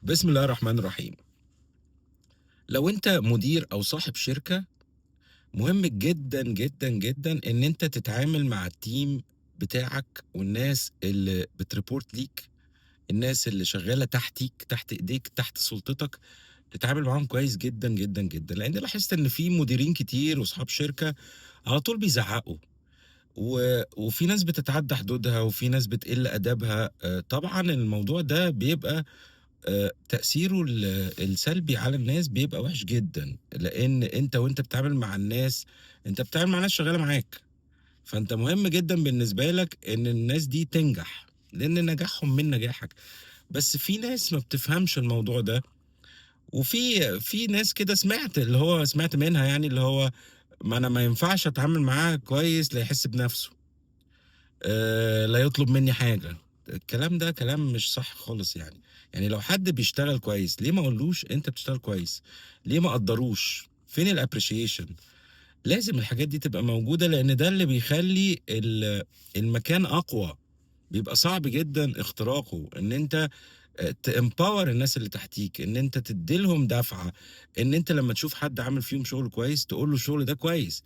بسم الله الرحمن الرحيم. لو أنت مدير أو صاحب شركة، مهم جدًا، جدًا، جدًا إن أنت تتعامل مع الteam بتاعك والناس اللي بتreport ليك، الناس اللي شغالة تحتيك، تحت إيديك، تحت سُلطتك، تتعامل معاهم كويس جدًا، جدًا، جدًا. لإن لاحظت إن في مديرين كتير وأصحاب شركة على طول بيزعّقوا، وفي ناس بتتعدى حدودها وفي ناس بتقِل أدبها. طبعًا الموضوع ده بيبقى تأثيره السلبي على الناس بيبقى وِحِش جدًا، لإن أنت وأنت بتتعامل مع الناس، أنت بتتعامل مع ناس شغالة معاك، فأنت مهم جدًا بالنسبة لك إن الناس دي تنجح، لإن نجاحهم من نجاحك. بس في ناس ما بتفهمش الموضوع ده، وفي ناس كده سمعت اللي هو سمعت منها، يعني اللي هو ما أنا ما ينفعش أتعامل معاه كويس ليحس بنفسه، لا يطلب مني حاجة. الكلام ده كلام مش صح خالص يعني. يعني لو حد بيشتغل كويس ليه ما أقولوش أنت بتشتغل كويس؟ ليه ما أقدروش؟ فين الappreciation؟ لازم الحاجات دي تبقى موجودة، لأن ده اللي بيخلي المكان أقوى. بيبقى صعب جدًا اختراقه، إن أنت ت empower الناس اللي تحتيك، إن أنت تدّي لهم دفعة، إن أنت لما تشوف حد عامل فيهم شغل كويس تقول له الشغل ده كويس،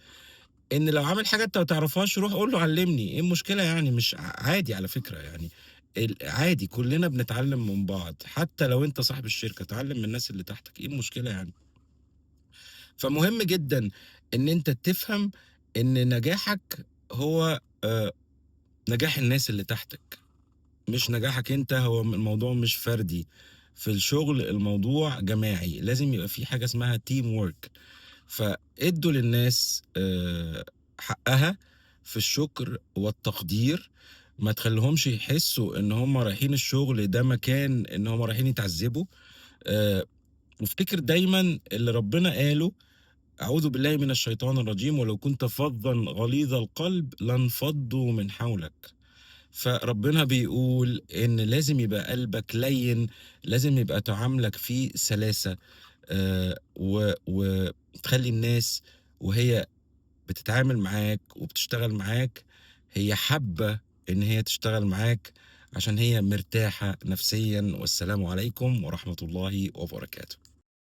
إن لو عامل حاجة أنت ما تعرفهاش روح قُل له علمني، إيه المشكلة يعني؟ مش عادي على فكرة يعني، عادي كلنا بنتعلم من بعض، حتى لو أنت صاحب الشركة اتعلم من الناس اللي تحتك، إيه المشكلة يعني؟ فمهم جدًا إن أنت تفهم إن نجاحك هو نجاح الناس اللي تحتك، مش نجاحك أنت. هو الموضوع مش فردي، في الشغل الموضوع جماعي، لازم يبقى في حاجة اسمها team work. فادّوا للناس حقها في الشكر والتقدير، ما تخلّيهمش يحسّوا إن هم رايحين الشغل ده مكان إن هم رايحين يتعذبوا. وافتكر دايمًا اللي ربنا قاله: أعوذ بالله من الشيطان الرجيم، ولو كنت فظًا غليظ القلب لانفضوا من حولك. فربنا بيقول إن لازم يبقى قلبك لَيِّن، لازم يبقى تعاملك فيه سلاسة، وتخلّي الناس وهي بتتعامل معاك وبتشتغل معاك، هي حابة إن هي تشتغل معاك عشان هي مرتاحة نفسيًا. والسلام عليكم ورحمة الله وبركاته.